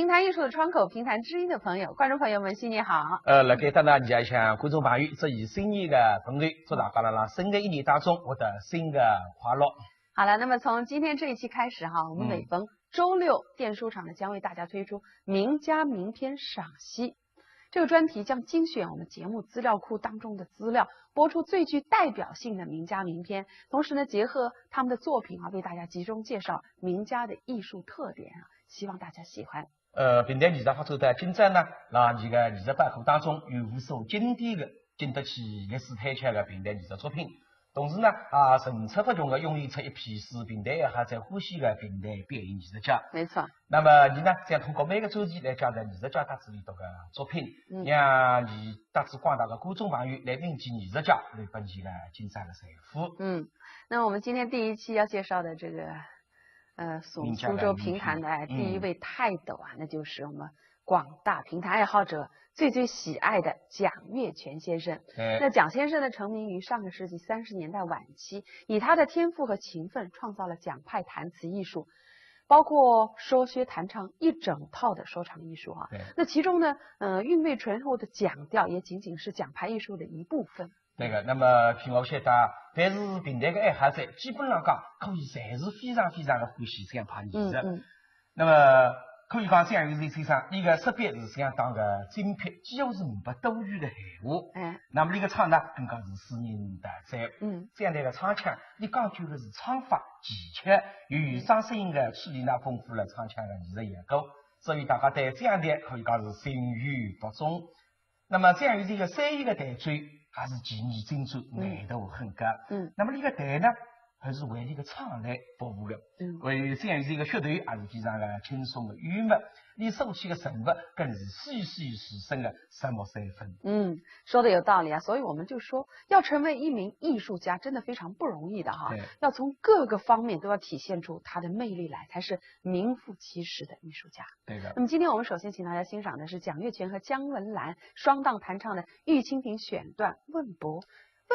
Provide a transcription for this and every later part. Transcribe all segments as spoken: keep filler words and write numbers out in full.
谈艺术的窗口，评弹知音的朋友，观众朋友们，新年好！呃，辣盖搭㑚耳浪向，观众朋友，祝愿新年个朋友，祝大家辣辣新个一年当中，获得新个快乐。好了，那么从今天这一期开始哈，我们每逢周六电书场呢，将为大家推出名家名篇赏析。这个专题将精选我们节目资料库当中的资料，播出最具代表性的名家名篇，同时呢，结合他们的作品啊，为大家集中介绍名家的艺术特点啊，希望大家喜欢。呃，评弹艺术发展到今朝呢，辣俚个艺术宝库当中有无数经典个、经得起历史推敲个评弹艺术作品。同时呢，也层出不穷个涌现出一批是评弹爱好者欢喜个评弹表演艺术家。没错。那么，俚呢，将通过每个专题来介绍艺术家搭子俚笃个作品，嗯。让俚搭子广大个观众朋友来领略艺术家来分享个精彩个财富。嗯，那我们今天第一期要介绍的这个，呃，苏，名家个名篇。苏州评弹的，哎，嗯。第一位泰斗啊，那就是我们广大评弹爱好者最最喜爱的蒋月泉先生。哎。那蒋先生呢，成名于上个世纪三十年代晚期，以他的天赋和勤奋，创造了蒋派弹词艺术，包括说学弹唱一整套的说唱艺术啊。对。那其中呢，呃，韵味醇厚的蒋调也仅仅是蒋派艺术的一部分。对个，那么譬如我晓得，凡是评弹个爱好者，基本上讲，可以侪是非常非常个欢喜蒋派艺术。嗯，嗯。那么，可以讲蒋月泉先生，俚个识别是相当个精辟，几乎是呒不多余个闲话。哎。那么俚个唱呢，更加是使人陶醉。嗯。这样的一个唱腔，俚讲究个是唱法、技巧，由于张适英个处理呢，丰富了唱腔个艺术眼光，所以大家对这样的可以讲是情有独钟。那么这样一个三弦个弹奏，还是技艺精湛，嗯。难度很高。嗯。那么俚个弹呢，还是为俚个唱来服务个。嗯。为这样一个噱头，还是非常个轻松个幽默。俚所起个人物，更是栩栩如生个入木三分。嗯，说得有道理啊。所以我们就说，要成为一名艺术家，真的非常不容易的哈。对。要从各个方面都要体现出他的魅力来，才是名副其实的艺术家。对的。那么今天我们首先请大家欣赏的是蒋月泉和姜文兰双档弹唱的《玉蜻蜓》选段《问伯》。《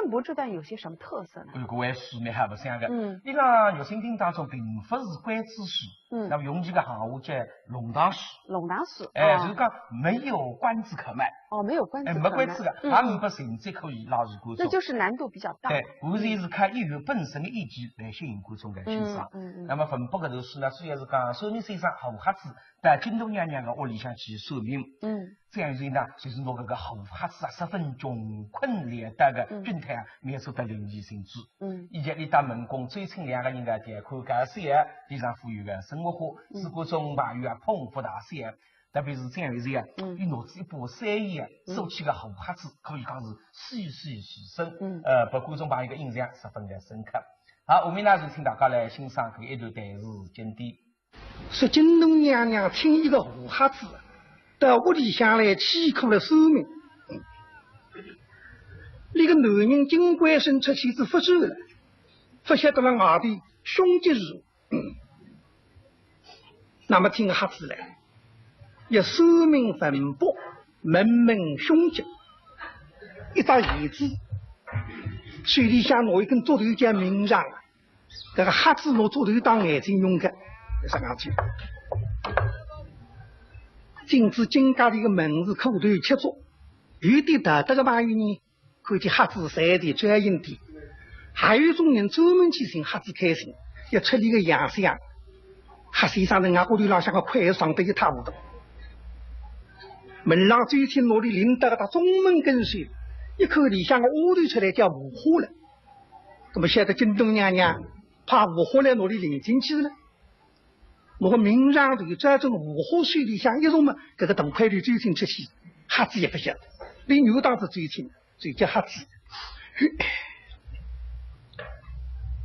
问伯》这段有些什么特色呢？哎，搿回书蛮好白相个。嗯。俚讲《玉蜻蜓》当中并不是关子书，嗯。那么用几个行话叫弄堂书。弄堂书，哎，啊。就是讲没有关子可卖。哦，没有关子可卖。哎，没关子个，嗯，也呒不情节可以拉住观众。那就是难度比较大。对，完全是靠演员本身的演技来吸引观众个欣赏。嗯，嗯，嗯。那么《问伯》搿段书呢，主要是讲算命先生和瞎子 到金都娘娘个屋里向去算命。嗯。这样一来呢，就是拿搿个和瞎子啊，十分穷困潦倒个，嗯，窘态啊，描述得淋漓尽致。嗯。以及俚搭门公周青两个人个条款介绍，非常富裕个生活化，嗯。使观众朋友啊捧腹大笑。特别是这样一来啊，嗯。俚拿仔一把三弦啊，嗯。所起个和瞎子，可以讲是栩栩如生。嗯。呃，拨观众朋友个印象十分个深刻。好，下面呢，就请大家来欣赏搿一段弹词经典。 说金都娘娘请一个和瞎子到屋里向来去苦了算命。那个男人金官生出去是不转了，不晓得了外头凶吉如何。那么请瞎子来，要算命问伯，问问凶吉。一只弦子，手里向拿一根竹头叫明长， 搿个瞎子拿竹头当眼睛用个，是啥讲究？今朝金家里个门是苦头吃足，有点道德个朋友呢，看见瞎子赚点赚一点。还有一种人专门去寻瞎子开心，要出俚个洋相。瞎先生人家屋里浪向个筷子上得一塌糊涂。门浪周青拿俚领到搿搭中门跟首，一看里向个丫头出来叫无花了。 那么晓得金都娘娘派无花来拿俚领进去了。那么明长头照准无花手里向一送嘛，搿个大块头周青出去，瞎子也不晓得。俚原当是周青，就叫瞎子。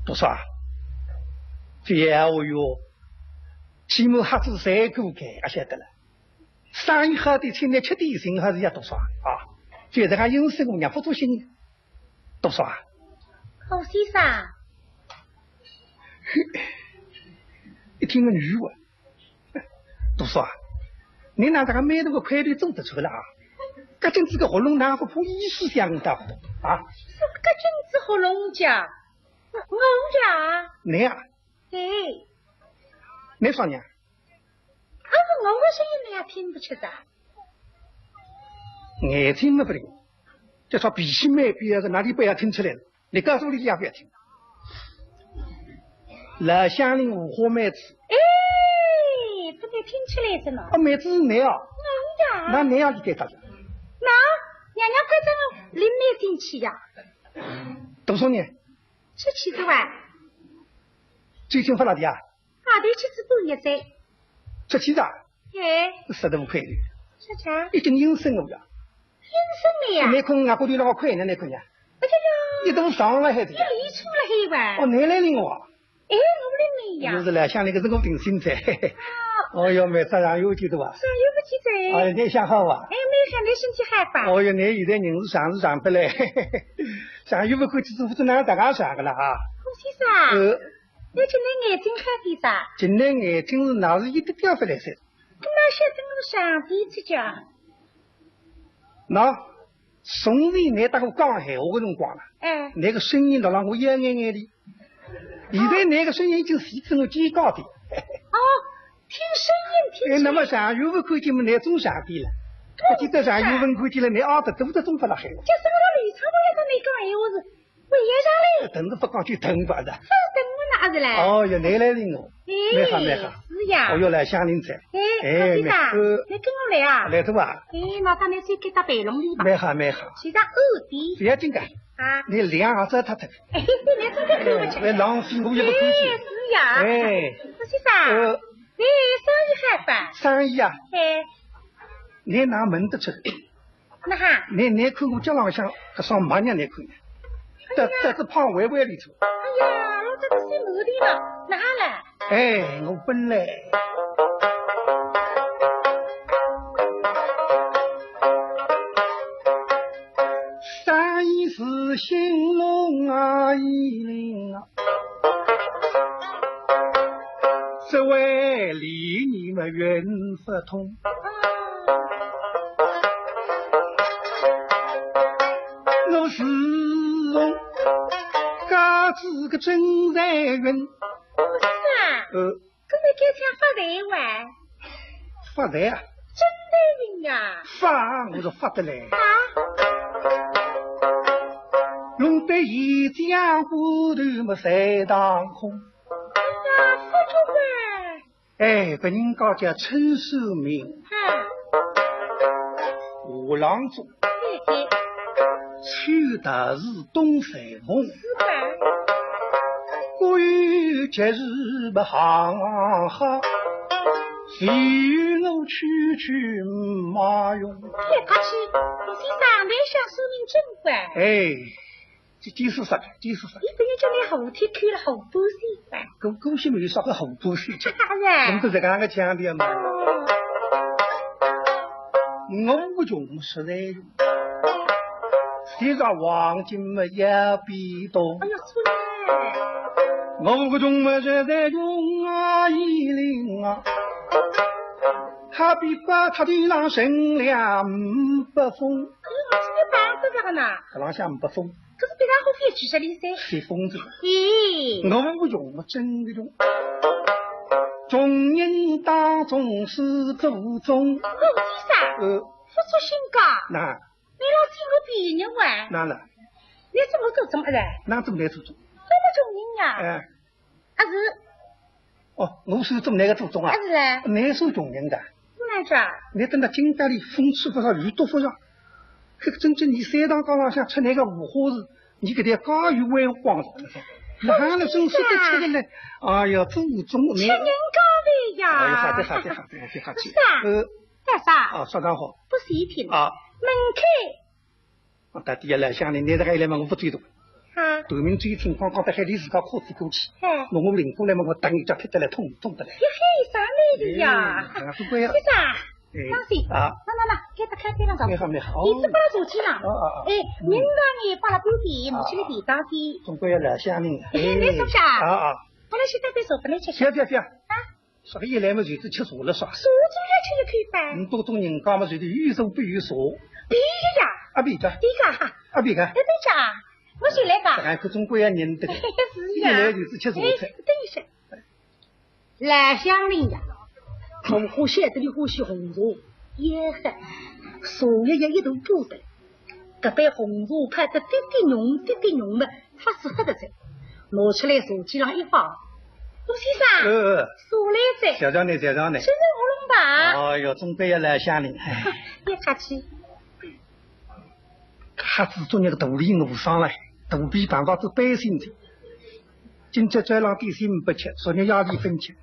不是啊，这哦哟，起码瞎子三个个，啊，晓得了。生意好点，请来吃点心，还是要多少啊？啊，觉得俺有生我娘不做生意。 多少啊？何先生。一听个女话，多少啊？你哪能个蛮大个块头做得出来啊？搿种子个喉咙哪个破意思想得到啊？说搿种子喉咙家，我家。你啊？对。你说呢？啊，我声音你也听不出的。眼睛嘛不灵，这双脾气蛮变个，哪里不要听出来了？你告诉我，你也不要听。老乡邻五花妹子，哎，这个听出来着呢。啊，妹子是你啊？哎呀，那你要去给他讲。那娘娘关照我领你进去呀。多少年？出去的哇。最近发了的啊？啊，对，去吃半日菜。出去的啊？哎。实在不愧的。是啥？已经应声了呀。应声了呀？你看人家过去那个快呢，你看呀。哎呀呀，你都上了还是呀？你理出了黑哇？哦，你来领我。哎，我领你呀。就是来想那个人我定心噻。哦哟，没啥样有几多啊？是有不几多。哎，你想好啊？哎，没想你身体好吧？哦哟，你现在人是上是上不来，上又不过去，不知哪大家上个了啊？胡先生，呃，你今天眼睛看的啥？今天眼睛是哪是一个掉下来噻？那晓得我上帝去讲。那从前你搭我讲闲话个辰光了，哎，那个声音都让我要眼眼的。现在那个声音已经是跟我最高的。哦，听声音听哎，那么上有文看见么，那种上帝了。我记得上有文看见了，那二的都在中国了还。就是我的李昌，我也跟你讲闲话是，我也上来。等着不讲就等吧的。这等我哪是嘞？哦哟，你来领我。哎，蛮好蛮好。是呀。哦哟，来乡邻噻。哎，哎，好的噻，蛮好。你跟我来啊。来的吧？哎，那咱们先给他背拢里吧。蛮好蛮好。其他二的。不要紧的。啊。你两下子他他。哎，你这个对不起。来浪费我也不客气。哎，是呀。哎。是啥？呃。你生意好吧？生意啊？哎。你哪问得出？ 那哈？你，你看我脚浪向搿双袜呢，你看呢？这，这是胖歪歪里头。哎呀，我这个是没的了，哪哈了？哎，我本来生意是兴隆啊，一零啊。 只为理你们运不通。我是我家子个真财运。是啊，呃，搿么该讲发财哇？发财啊？真财运啊？发，我说发得来。啊？弄得一江湖头么财当空。 哎呀，不错啊。哎，搿人家叫陈守明，啊。河郎中，对对。秋道是东山峰，是吧？过有节日么行行好，随我去去马用。别客气，你先上台向说明正官。哎， 这，这是啥个？这是啥个？伊本来叫你后天去了后半生吧。搿，搿些没有啥个后半生。当然。我们都在搿个腔调嘛。我穷实在穷，谁说黄金么要比多？哎呀，出来。我穷么实在穷啊，一零啊。好比宝塔头浪乘凉五百峰。哎呀，我今天白不着呢。搿浪向五百峰。 搿是别人好覅去说哩噻。吹风子。咦。我穷么真个穷，穷人当中是祖宗。哦，先生，呃。不出心个。那。你老听我别人话。那了。你怎么祖宗啊？那怎么来祖宗？我么穷人呀。哎。 啊是。哦，我是做那个祖宗啊？啊是嘞。你是穷人的。哪能讲？你等到今朝里风吹不着，雨都不着，这个真正你山塘高浪向出那个五花是，你搿条街又会光着，那还能真是得吃的嘞？哎呀，祖宗你。吃人家的呀。哎呀，好的，好的，好的，好的，好的。是啊。呃。干啥？啊，啥场化？不是一品。啊。门口 我到底要来想呢，你这个来嘛，我不追的。啊。对面最近刚刚在海里自家哭起过去，哎。我，我领过来嘛，我打一脚踢得来痛，痛得来。嘿嘿，啥美的呀？哎，不过呀。先生，哎。放心。啊。那，那，那，给他开开了。没好，没好。你是把他坐起了。哦，哦，哦。哎，嗯。人呢，你把他丢地，我去给地打地。总归要来想呢。哎，你是不是啊？啊，啊。本来是在被手，本来是。不要，不要，不要。啊。 啥个一来嘛，就是吃茶了啥？茶总要吃一口吧。嗯，多种人家嘛，就是有茶不有茶。比个呀。啊，比个。比个哈。啊，比个。哎，比个。我先来吧。哎，搿总归要认得个。是呀。一来就是吃茶菜。哎，等一下。老乡邻呀，红花晓得俚欢喜红茶，也喝，茶叶也一头干的。搿杯红茶泡得滴滴浓，滴滴浓么，发是喝得着。拿出来茶几浪一放，陆先生，呃，呃。茶来哉。谢谢倷，谢谢倷。吃茶好弄吧？哎哟，总归要来相迎。哎。别客气。瞎子做孽个肚里饿伤了，肚皮碰到仔背心的。今朝早浪点心勿吃，昨日夜里勿吃。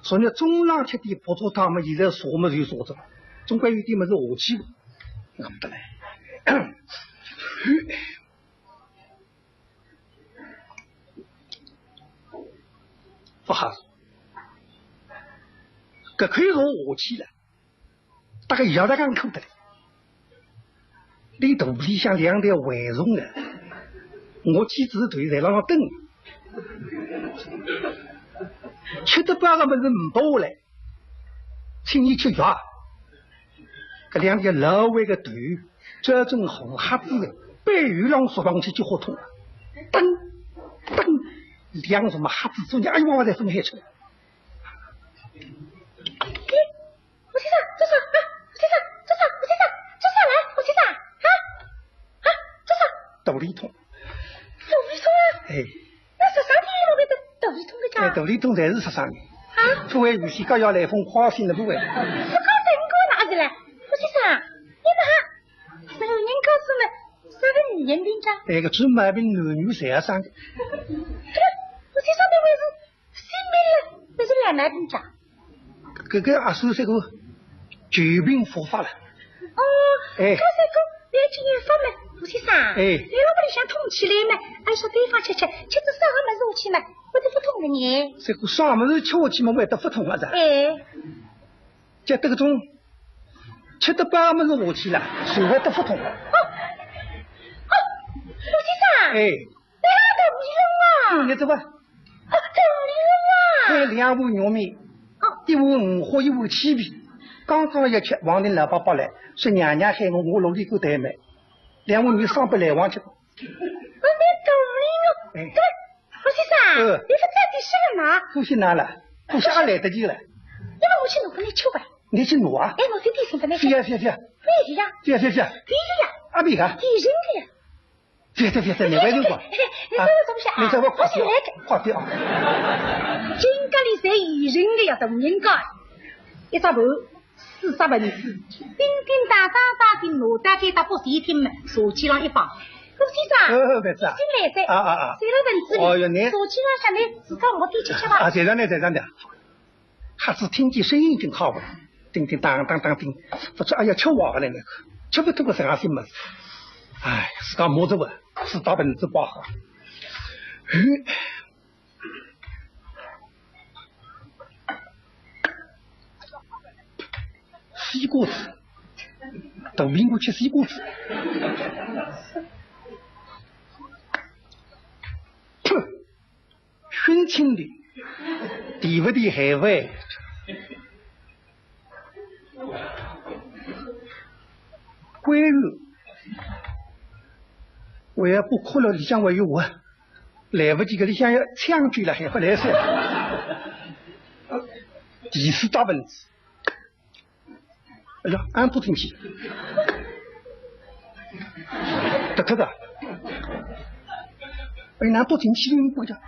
昨日中浪吃点白粥汤么，现在茶么就茶着了，总归有点物事下去了。那不得了。勿好，搿口茶下去了，大概要得讲口得了。 俚肚皮里向两条蛔虫啊，我几只头侪辣辣等。吃得饱个物事呒不下来，请伊吃药。搿两条老蛔个头，照准红瞎子个，背后浪缩上去就活痛了。噔，噔，两只么瞎子做孽，哎呦，我才分开出来。 陆先生，做啥？啊，陆先生，做啥？陆先生，做啥来？陆先生，啊，啊，做啥？肚里痛。肚里痛啊？哎。那啥啥体毛病得肚里痛个介？哎，肚里痛侪是啥啥个？啊？不会预先高压来风刮醒了不会？是讲人家哪子嘞？陆先生，你们还，男人家子呢，啥个女人病介？哎，搿种毛病男女侪要生个。陆先生，那位是 性病了，那是老毛病介。搿个阿是这个旧病复发了。哦，哎。搿这个要紧要发嘛，陆先生。哎。你老婆里向痛起来嘛，还说对方吃吃，吃仔啥个物事下去嘛，会得勿痛的呢。这个啥物事吃下去嘛，会得勿痛啊？哎。叫这个种吃得饱物事下去了，就会得勿痛。哦，哦，陆先生。哎。 哎呀，大胃疼啊！你这个，啊，大胃疼啊！开两碗肉面，哦。一碗五花，一碗七皮。刚刚一吃，王定老伯伯来，说娘娘喊我，我落里过台买，两碗面上不来往吃。我没大胃疼。哎。对，陆先生，嗯。你不在的是了吗？不是拿了，不是还来得及了。你们我去弄个来吃吧。你去弄啊？哎，我去点心给你吃。是呀，是呀，是呀。可以呀。是呀，是呀，是呀。可以呀。啊，没啊。可以的呀。 别别别别，你别动我。你这个东西啊，你这个快点，快点啊！金家里侪有人的呀，大人家，一只盘，四只盆子，叮叮当当当的，拿到该搭不随听嘛，茶几上一放。陆先生，呃，妹子啊。新来的，啊啊啊。谁来盆子里？哦哟，你茶几上下来，自家我点吃吃吧。啊，在上呢，在上呢。 瞎子听见声音真好闻，叮叮当当当叮，不知哎呀，吃坏了那个，吃不脱个啥个新物事。哎，自家摸着闻，四只盆子摆好。嗯。西瓜子，大苹果吃西瓜子。噗！ 熏青的，甜不甜还勿会。桂圆，我要不哭了，里向还有我，来不及，搿里向要抢救了，还勿来塞。第四只盆子。 哎呀，俺不听见。得得的。哎，俺不听见，不讲。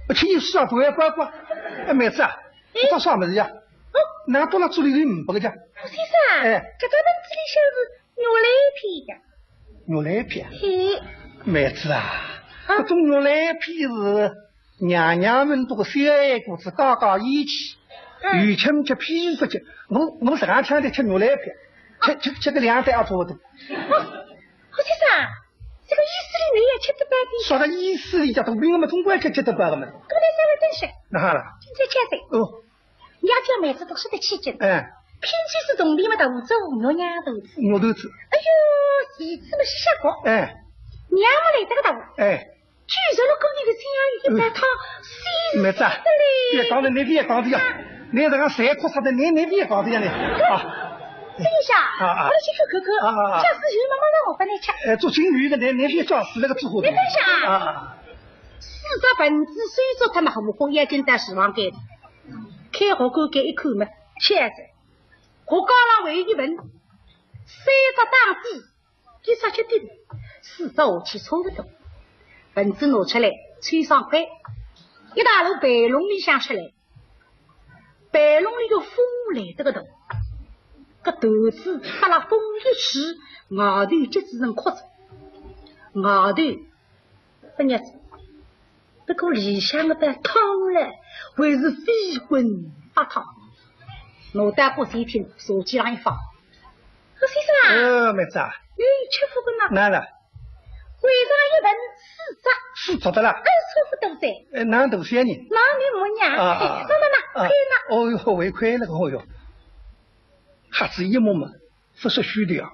哎，听见是啊，不要乖乖。哎，妹子啊，哎。这啥物事呀？哦。俺不拿嘴里人不个讲。先生，哎。搿只盆子里向是肉来片呀。 肉来片？嘿。妹子啊，啊。搿种肉来片是娘娘们笃个小孩子家家有气，嗯。有吃吃，譬如说吃，我，我实梗腔的吃肉来片，吃，吃，吃个两袋也差不多。哦，先生，这个意思里面也吃得饱的。啥个意思里？叫大饼我们总归吃，吃得饱的嘛。搿么再稍微等歇。哪哈了？今朝吃噻。哦。 娘家妹子读书的起劲，哎。拼起是铜钿么，大做肉娘头子。肉头子。哎呦，儿子么是瞎个。哎。娘么来得个大。哎。举着了过年的钱啊，一百套，嗯。死死的嘞。妹子啊，别讲了，你别讲这样，啊。你这个谁哭啥的，你，你别讲这样的啊。这一下，啊，啊。我来去看看看，啊，啊，啊。假使有么么让我帮你吃。哎，做情侣的，你，你别装死那个之后的。你等一下啊。啊，啊。四只盆子收拾脱么，红红眼睛到厨房间。开学馆搿一看嘛，巧哉，搿架浪还有一盆，三只打底，一只脚底，四只下去差勿多。盆子拿出来，抽双筷，一大路备弄里向出来。备弄里个风来得个大，搿团子搭了风一吹，外头结子成壳子，外头 勿热哉，不过里向个白汤嘞，还是飞滚发烫。拿到过去一听，茶几浪一放。何先生啊，呃，妹子啊，哎，吃勿过呢。哪了？晚上一盆四只，四只的啦？哎，差勿多哉。哎，哪能大小呢？哪能没呀？啊，啊，啊。那，那，那，啊，快拿。哦哟，还快了个，哦哟。瞎子一摸嘛， 勿说虚头啊，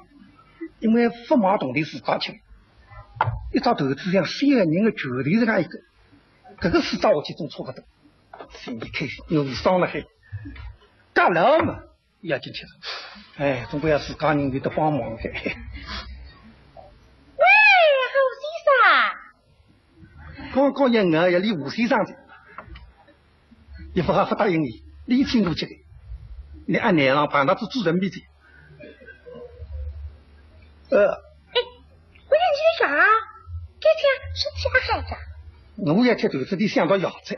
因为勿买铜钿自家吃，一只团子像三个人个拳头实梗一个，搿个四只下去总差勿多。心里开心，我爽了嘿。轧牢嘛，要紧吃。哎，总归要自家人有得帮忙个。喂，何先生。 刚刚一硬要理吴先生的，伊勿好勿答应伊，理清过去的。你按呢让碰到是主人面前。呃，哎，我要你的啥？今天身体还好着？我也吃团子，你想到药材。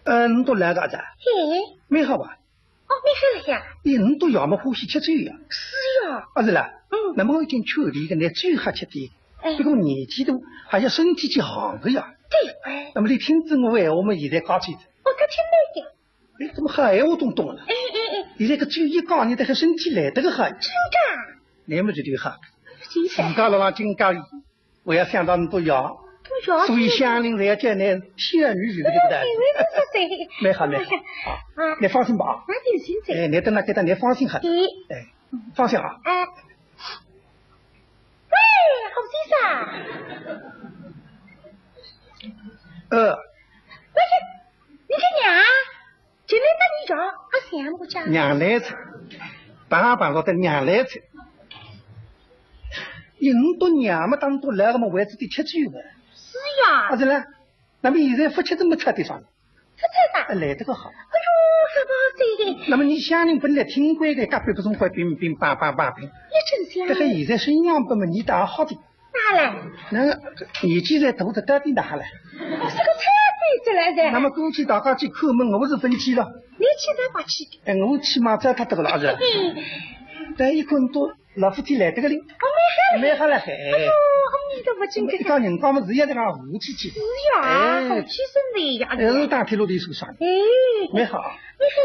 嗯，你都来个啥？嘿，蛮好吧？ 哦，蛮好了呀。咦，你都要么欢喜吃酒呀？是呀。啊，是啦。嗯。那么我已经劝你个，拿酒好吃点。哎。不过年纪大，还要身体去行个呀。对，哎。那么你听仔我闲话，我们现在讲起。我可听得见。哎，怎么好闲话都懂了？哎，哎，哎。现在个酒一讲，你这个身体来得个好。真的？那么这就好。真的。自家了浪金家里， 我要想到你都要，都要，所以乡邻侪要叫你仙女，是不是？对不对？哎，对，对，对。蛮好，蛮好。啊，啊。你放心吧。啊，放心，哎，你等那给他，你放心好。嗯。哎，放心啊。哎。喂，何先生。呃。喂，你个娘？ 今天到你家，阿想我家。娘来哉，碰碰着的娘来哉。人都娘么当多来个么，为仔点吃酒个。是呀。啊，是啦。那么现在勿吃怎么吃点啥？勿吃啥？哎，来得个好。哎哟，好不好吃的？那么你乡邻本来挺乖的，隔壁不总乖，乒乒乓乓乓乒。一阵香。这个现在身上不么，你倒好的。 哪来？那年纪侪大得到底哪来？是个菜鬼子来的。那么过去大家去叩门，我是分歧了。你去才把去。哎，我去嘛，这他得了，是吧？但一看都老夫妻来这个哩，哦，蛮好嘞。蛮好嘞，嘿。哎呦，阿弥陀佛，真的。一家人家嘛，是要这样和气气。是呀，哎，和气生财呀。哎，是打铁路的手上。哎，蛮好。蛮好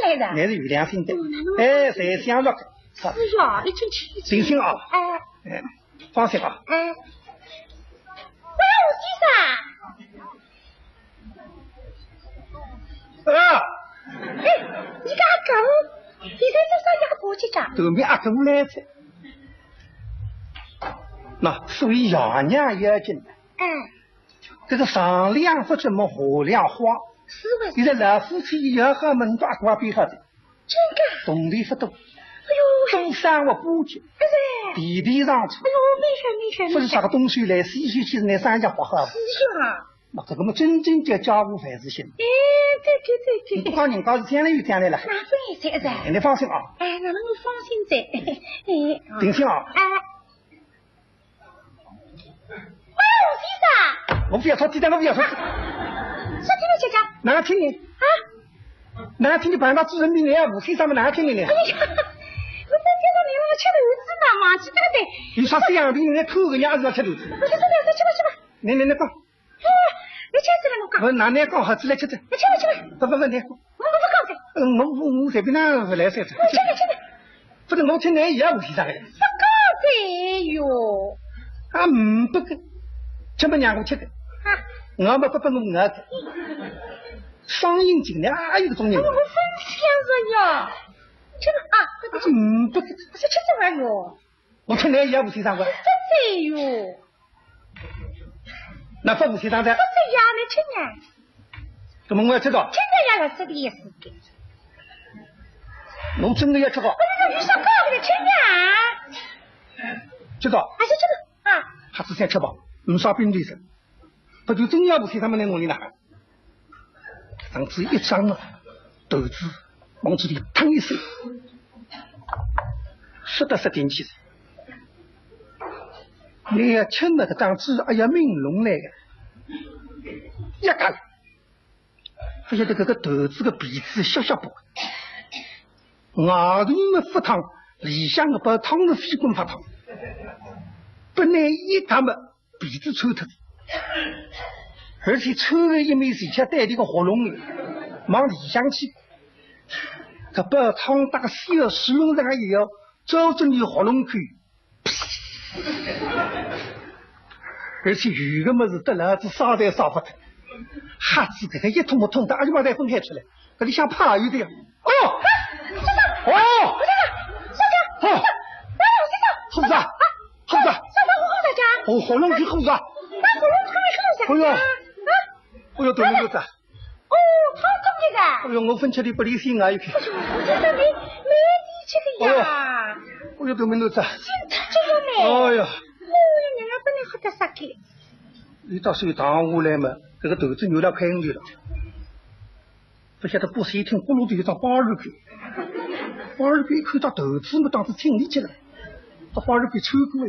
来的。还是有良心的。嗯，哎，谁想着？是呀，一进去一进。定心啊。哎。哎。 放心啊。哎。喂，吴先生。啊。哎，你个阿哥，现在做啥要跑去讲？对面阿哥来哉。那所以爷娘要紧。哎。这个上梁不怎么下梁花。是为啥？现在老夫妻要好门大瓜边好的。 真的？铜钿勿多。哎呦，多生活补贴，哎呀，地皮上去，哎呦，没事没事，勿是啥个东西来，西西去是拿三家花好。是呀。那这个么真正叫家无万事兴。哎，对对对对。你不讲人家是将来有将来了。那不也是的。哎，你放心啊。哎，那能够放心的。哎，定心啊。哎。 哎，吴先生。我不要说，今天我不要说。啥体么，姐姐？哪能听见？啊？哪能听见碰到主人面前啊，吴先生么哪能听见呢？哎呀，我真听到你那个吃团子呢嘛，是这个的。有啥事呀？你来看人家还是要吃团子？不是这个，吃吧吃吧。来来来，讲。 哎，你吃仔了，我讲。我拿你讲好仔来吃仔。你吃吧，吃吧。不不不，你。我不讲的。嗯，我我我随便哪能勿来三只。我吃吧，吃吧。不是，我吃你也勿是啥个呀。不讲的哟。啊，嗯，不个，吃么让我吃个。啊。我么不不我我个。双引擎的，啊，有个中人。我分享着呀。吃吧啊，快点吃。嗯，不个。我吃吃仔玩哟。 我吃你也勿是啥个。不对哟。那不是啥个。不对呀，你吃呀。怎么我要吃个？真的呀，是这个意思。我真的要吃个。哎呦，你说搞的吃呀。吃个。还是这个啊？还是先吃吧，没啥病的事。不就真要不是他们来弄你了？样子一张啊，头子往嘴里吞一塞，说得说进去了。你要吃那个当子，哎呀，命弄来个，一看，不晓得搿个头子个皮子削削薄，外头么勿烫，里向个包汤是飞滚发烫，本来一塌么 鼻子抽脱，而且抽了一面是吃带这个喉咙里，往里向去。搿包汤搭个水水弄上也要照准伊喉咙口，而且有个么事得了是啥侪啥勿得，瞎子搿个一通么通得，阿里嘛侪分开出来，搿里向怕有的呀。哎哟，哦，好，好，啥？ 好啥？好啥？啥个好啥家？哦，喉咙里好啥？那喉咙里好啥家？哎呦，啊？哎呦，大明头子啊！哦，汤汤的噻。哎呦，我分吃的不离心啊，一片。哎呦，我觉得没，没力气的呀。哎呦，大明头子啊！心太重了没？哎呀。哦，人家本来好得啥个？你到时候打下来嘛，这个头子扭了快点了。 不晓得不是一听咕噜的一张八二狗，八二狗一看到头子么当时听力去了，到八二狗抽过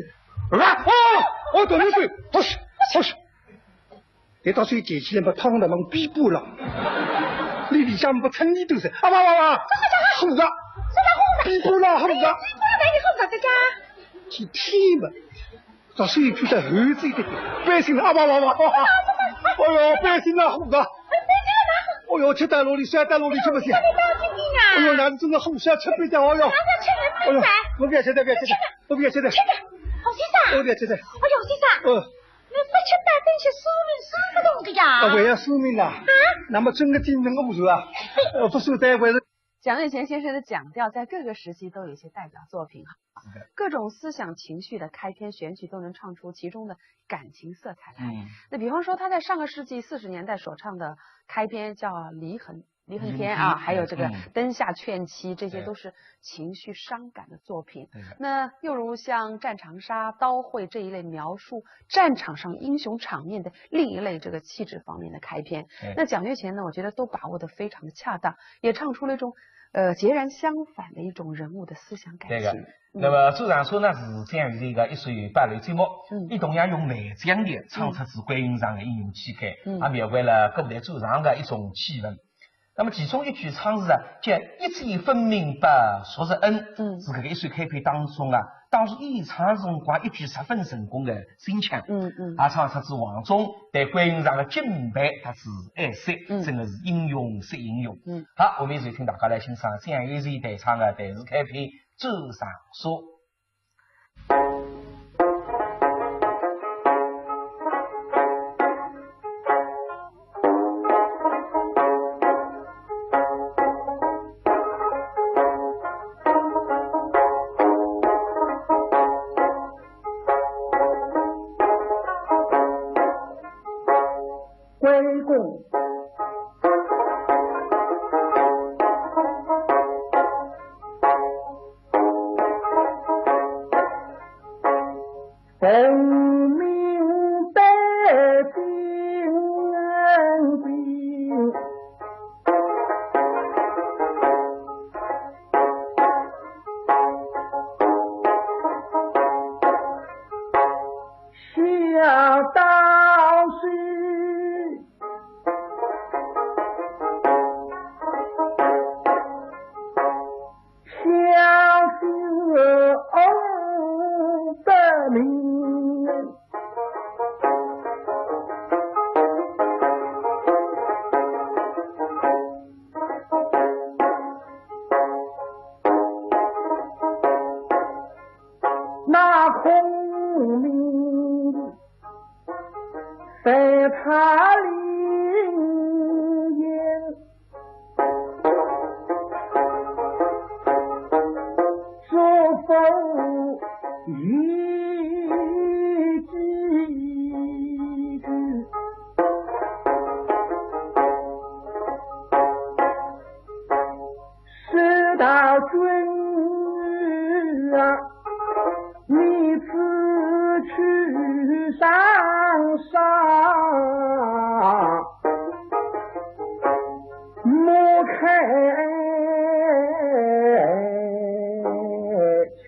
来，啊，哦，哦，等一等，不是，不是，你到时候捡起来嘛，汤的往边部了，你里向不成你都是，啊哇哇哇，虎啊，边部了，虎啊，去踢嘛。 到手一看到后背的，背心啊，哇哇哇哇！哎呦，背心啊，虎哥！哎呦，吃到哪里，摔到哪里去不行？哎呦，那是真的虎是要吃不掉，哎呦，哎呦，我不要吃的，不要吃的，我不要吃的，好先生，我不要吃的。哎呦，先生，嗯，你不吃饭，等些说明说不动的呀。啊，我要说明了。啊？那么整个精神我不说啊，呃，不说待会儿 蒋月泉先生的蒋调在各个时期都有一些代表作品哈，各种思想情绪的开篇，选取都能唱出其中的感情色彩来。嗯。那比方说他在上个世纪四十年代所唱的开篇叫《离恨》，《离恨天》啊，嗯，嗯，还有这个《灯下劝妻》，这些都是情绪伤感的作品。对的。那又如像《战长沙》《刀会》这一类描述战场上英雄场面的另一类这个气质方面的开篇。对。那蒋月泉呢，我觉得都把握得非常的恰当， 也唱出了一种，呃，截然相反的一种人物的思想感情。对个。嗯。那么《战长沙》呢，是蒋月泉个一首芭蕾节目，嗯。伊同样用梅江调唱出仔关云长个英雄气概，嗯。也描绘了古代战场个一种气氛。那么其中一句唱词啊，叫“一箭分明百叔侄恩”，嗯。是搿个一首开篇当中啊， 当时演唱辰光一句十分成功的新腔，嗯，嗯。也唱出仔王忠对关云长的敬佩，搭仔爱惜，嗯。真的是英雄惜英雄。嗯。好，我们就请大家来欣赏蒋月泉弹唱的弹词开篇《战长沙》。 关公那孔明在他里面，祝福一句。 事到君啊，你此去长沙。太清。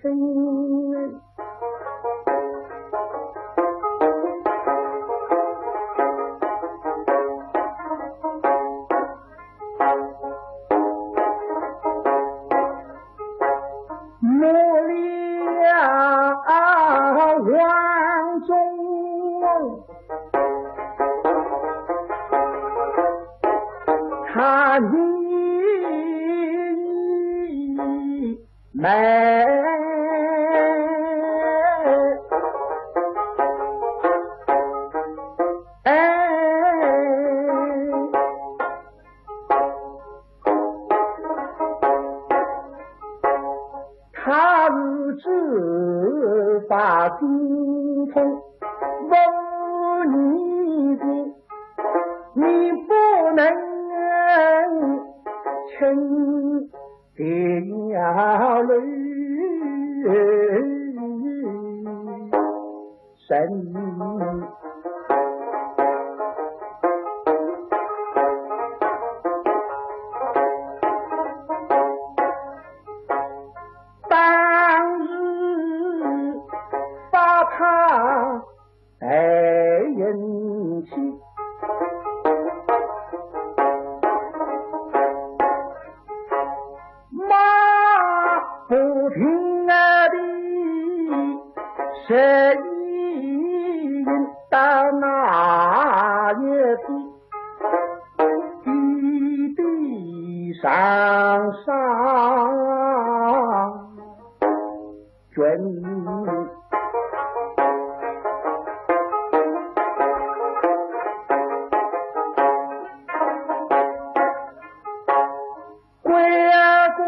莫料王中 他你没哎。 他日之发精通，无你的，你不能轻的摇泪。 神。当日发他待人情， 马不停蹄地，谁人到哪一地，地地上上卷。 关公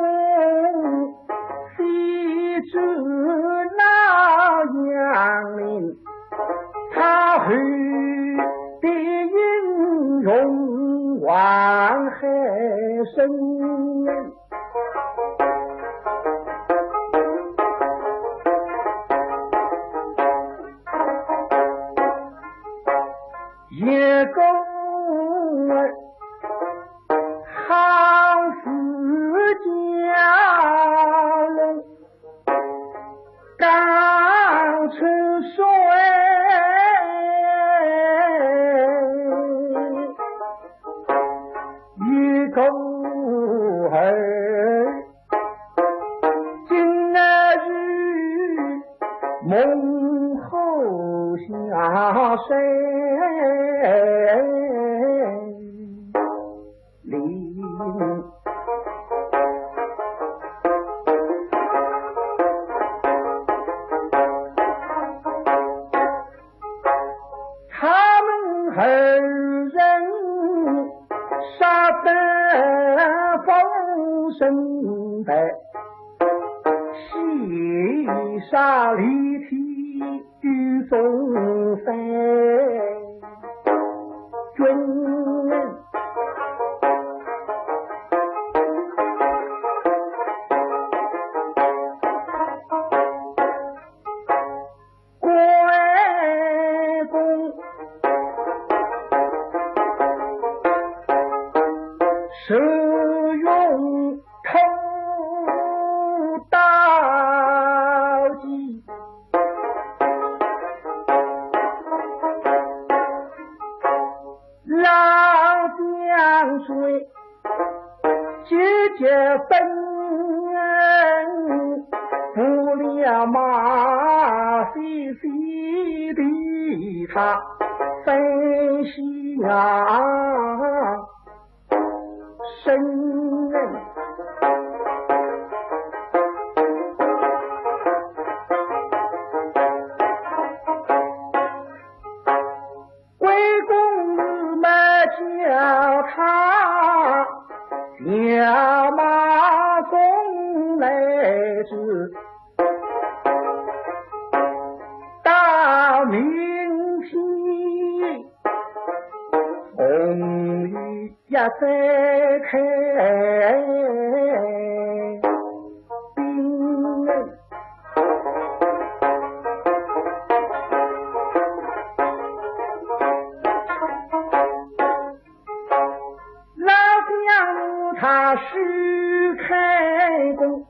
飞至洛阳城，他后的英雄望海生。 一个好似蛟龙刚出水，一个儿 今日与猛虎下山林。 他们二人杀得风声败，戏杀离体与众飞。君 关公手用屠刀剑，老将军 急急奔，不料马飞飞地他奔下山。 关公嘛叫他下马送来迟，到明天红雨也再开兵。 老将他许开弓，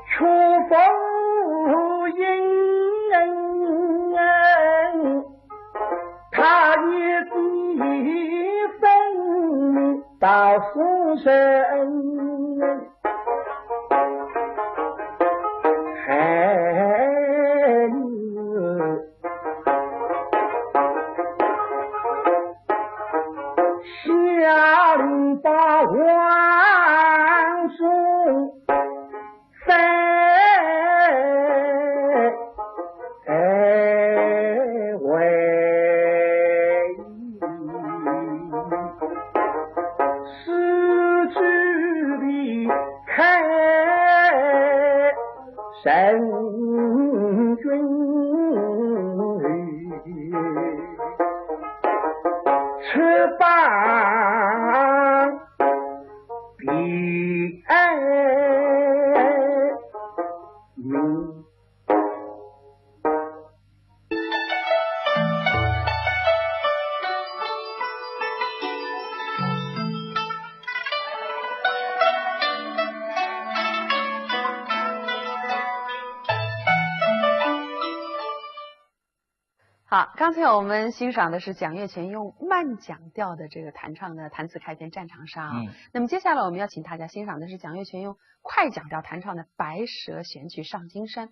却无影，他一计分明到夫人。 孩儿，下令把王忠带回。 是主离开陈军，出邦避难。 好，刚才我们欣赏的是蒋月泉用慢讲调的这个弹唱的弹词开篇《战场上》啊。嗯。那么接下来我们要请大家欣赏的是蒋月泉用快讲调弹唱的《白蛇闲曲上京山》。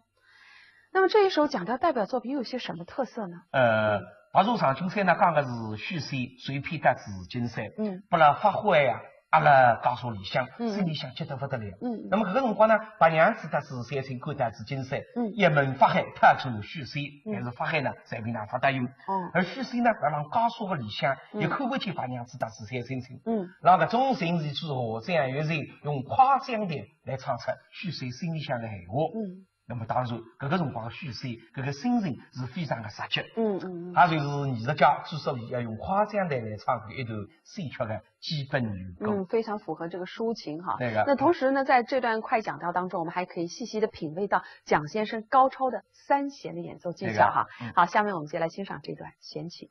那么这一首讲调代表作品有些什么特色呢？呃，白蛇上京山呢，讲的是许仙受骗到紫金山，嗯。拨伊发昏啊， 阿拉家属里向，嗯。心里向急得不得了。嗯。那么搿个辰光呢，白娘子搭紫小青赶到紫金山，嗯。一门法海讨出许仙，嗯。但是法海呢，随便哪勿答应。哦。而许仙呢，辣浪家属个里向，嗯。也看勿见白娘子搭紫小青青。嗯。辣搿种情形之下，蒋月泉用快讲调来唱出许仙心里向个闲话。嗯。 那么当然，搿个辰光个许仙，搿个心情是非常个着急。嗯，嗯，嗯。也就是艺术家之所以要用快讲调来唱搿一段戏曲个基本缘故。嗯，非常符合这个抒情哈。对个。那同时呢，在这段快讲调当中，我们还可以细细地品味到蒋先生高超的三弦的演奏技巧哈。对个，嗯。好，下面我们就来欣赏这段闲曲。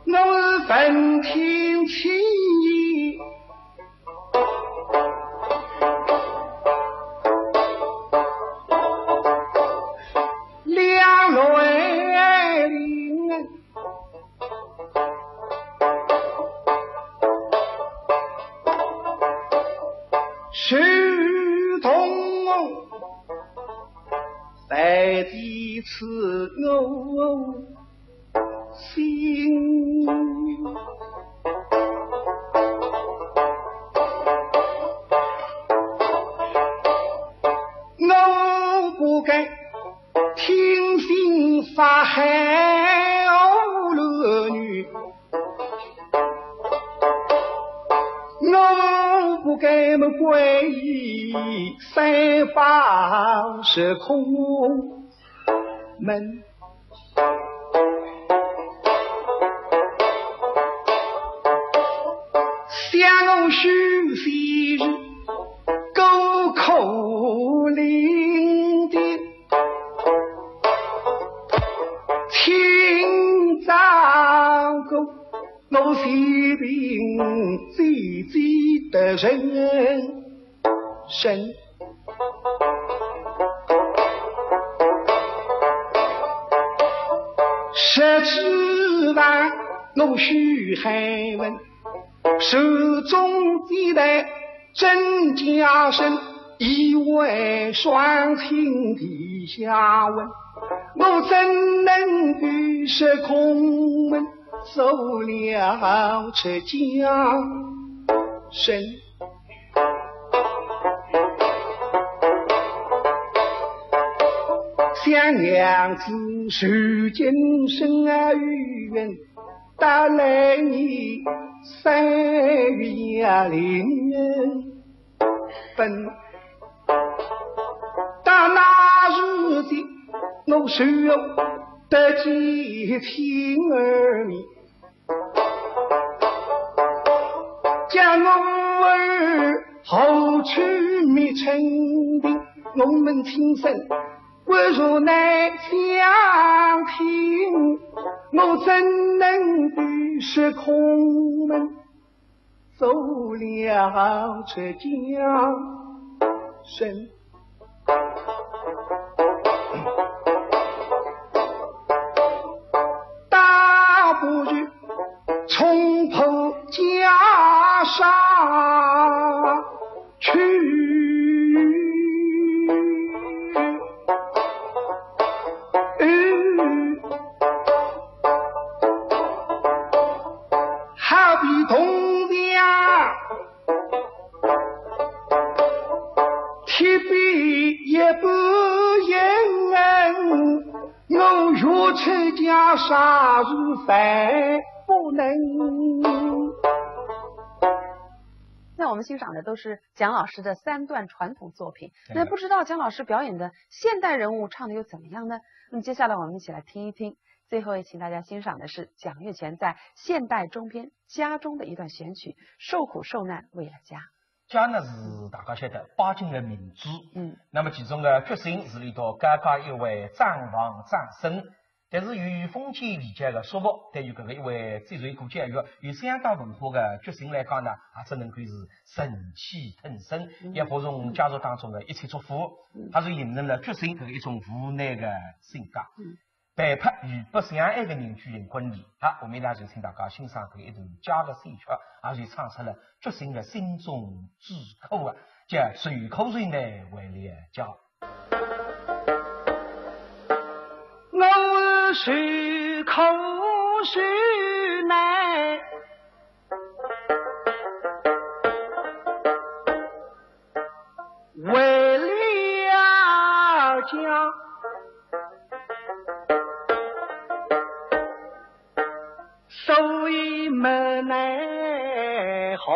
我闻听其言，两泪淋。 是同我在此我心。我不该听信法海胡乱语，我不该么皈依三宝是空门。 想我许仙是孤苦伶仃，请照顾我前病姐姐的人生。 实指望我许汉文，寿终正寝真家生，以为双亲地下稳。我怎能与是空门，做了出家生？ 想娘子受尽深啊，与愿带来你三月夜临本。到那时节，我受得见亲儿面，将我儿后去觅春庭，我们亲身不如来相听，我怎能不是空门做了出家人？大步就冲破袈裟去。好比铜墙铁壁也不言，我欲出家啥事再不能。那我们欣赏的都是蒋老师的三段传统作品。对那不知道蒋老师表演的现代人物唱的又怎么样呢？那么接下来我们一起来听一听。最后也请大家欣赏的是蒋月泉在现代中篇《家》中的一段选曲《受苦受难为了家》。 家呢是大家晓得巴金的名著，嗯，那么其中的《觉醒》是里头高高一位账房账生，但是由于封建礼教的束缚，对于搿个一位最受苦教育、有相当文化的《觉醒》来讲呢，也只能够是忍气吞声，嗯也服从家族当中的一切嘱咐，嗯他就形成了《觉醒》搿个一种无奈的性格。嗯被迫与不相爱的人去寻婚礼。好，我们现在就请大家欣赏搿一段《家》的选曲，也就唱出了《觉醒》的心中之苦啊，叫受苦受难为了家。我受苦受难为了家，所以没奈何。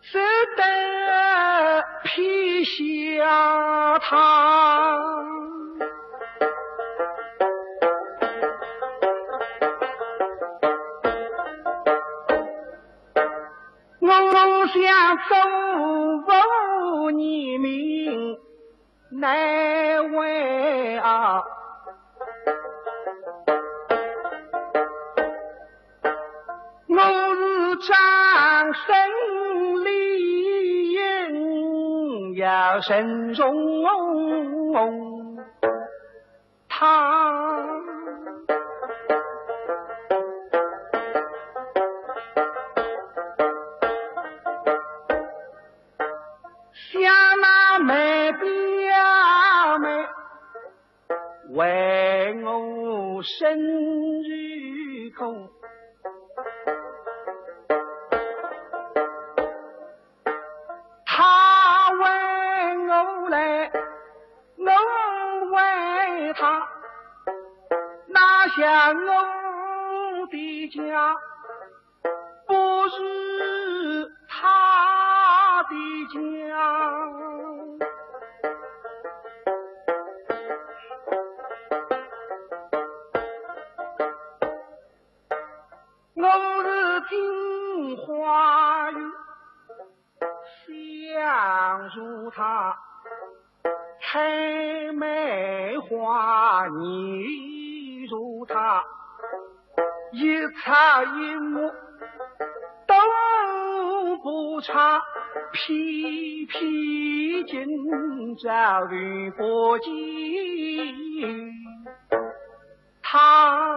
只得撇下他。我想祖父年名难违啊。 我是张生理应要慎重他。想那梅表妹 为我生日苦，他为我来，我为他，哪像我的家 不是他的家。我是金花玉，想如她。 采梅花，你如她，一草一木都不差，偏偏今朝遇不见她。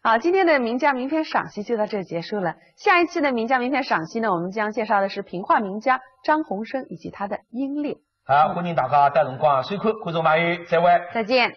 好，今天的名家名篇赏析就到这儿结束了。下一期的名家名篇赏析呢，我们将介绍的是评话名家张宏生以及他的《英烈》。好，欢迎大家到辰光收看，观众朋友，再会。再见。